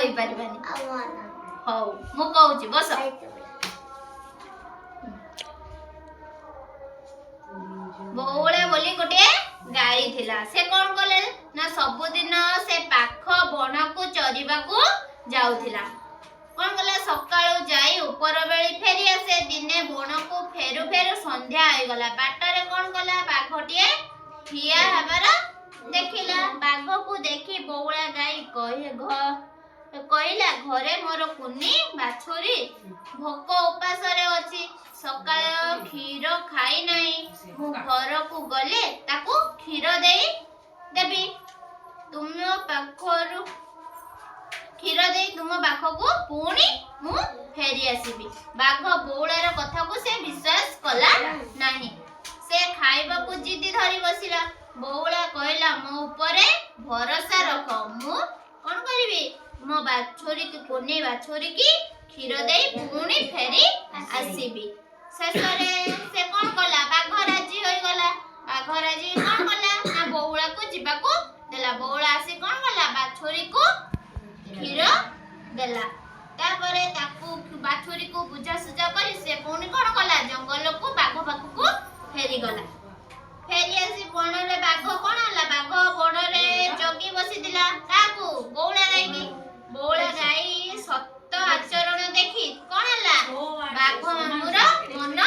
କହିପାରିବାନି। ହଉ, ମୁଁ କହୁଛି, ବସ। ବଉଳା ବୋଲି ଗୋଟିଏ ଗାଈ ଥିଲା। ସେ କଣ କଲେ ନା, ସବୁଦିନ ସେ ପାଖ ବଣକୁ ଚରିବାକୁ ଯାଉଥିଲା। କଣ କଲା? ସକାଳୁ ଯାଇ ଉପର ବେଳି ଫେରି ଆସେ। ଦିନେ ବଣକୁ ଫେରୁ ଫେରୁ ସନ୍ଧ୍ୟା ହେଇଗଲା। ବାଟରେ କଣ କଲା? ବାଘଟିଏ ଠିଆ ହେବାର ଦେଖିଲା। ବାଘକୁ ଦେଖି ବଉଳା ଗାଈ କହିଲା, "ଘରେ ମୋର କୁନି ବାଛୁରୀ ଭୋକ ଉପାସରେ ଅଛି। ସକାଳ କ୍ଷୀର ଖାଇ ନାହିଁ। ମୁଁ ଘରକୁ ଗଲେ ତାକୁ କ୍ଷୀର ଦେଇ ଦେବି। ତୁମ ପାଖରୁ କ୍ଷୀର ଦେଇ ତୁମ ପାଖକୁ ପୁଣି ମୁଁ ଫେରି ଆସିବି।" ବାଘ ବଉଳାର କଥାକୁ ସେ ବିଶ୍ୱାସ କଲା ନାହିଁ। ସେ ଖାଇବାକୁ ଜିଦି ଧରି ବସିଲା। ବଉଳା କହିଲା, "ମୋ ଉପରେ ଭରସା ରଖ। ମୁଁ କଣ କରିବି? ମୋ ବାଛୁରୀକି, କୁନି ବାଛୁରୀକି କ୍ଷୀର ଦେଇ ପୁଣି ଫେରି ଆସିବି।" ଶେଷରେ ସେ କଣ କଲା? ବାଘ ରାଜି ହୋଇଗଲା। ବାଘ ରାଜି କଣ କଲା ନା, ବଉଳାକୁ ଯିବାକୁ ଦେଲା। ବଉଳା ଆସି କଣ କଲା? ବାଛୁରୀକୁ କ୍ଷୀର ଦେଲା। ତାପରେ ତାକୁ, ବାଛୁରୀକୁ ବୁଝାସୁଝା କରି ସେ ପୁଣି କଣ କଲା? ଜଙ୍ଗଲକୁ ବାଘ ପାଖକୁ ଫେରିଗଲା। ଫେରି ଆସି ବଣରେ ବାଘ କଣ ହେଲା? ବାଘ ବଣରେ ଜଗି ବସିଥିଲା। କାହାକୁ? ବଉଳା ଗାଈକି। ବଉଳା ଗାଈ ସତ ଆଚରଣ ଦେଖି କଣ ହେଲା? ବାଘ ମାମୁର ମନ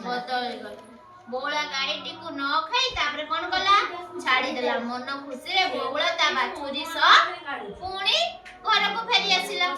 ବଦଳିଗଲା। ବଉଳା ଗାଈଟିକୁ ନ ଖାଇ ତାପରେ କଣ କଲା? ଛାଡ଼ିଦେଲା। ମନ ଖୁସିରେ ବଉଳା ତା ବାଛୁରୀ ସହ ପୁଣି ଘରକୁ ଫେରି ଆସିଲା।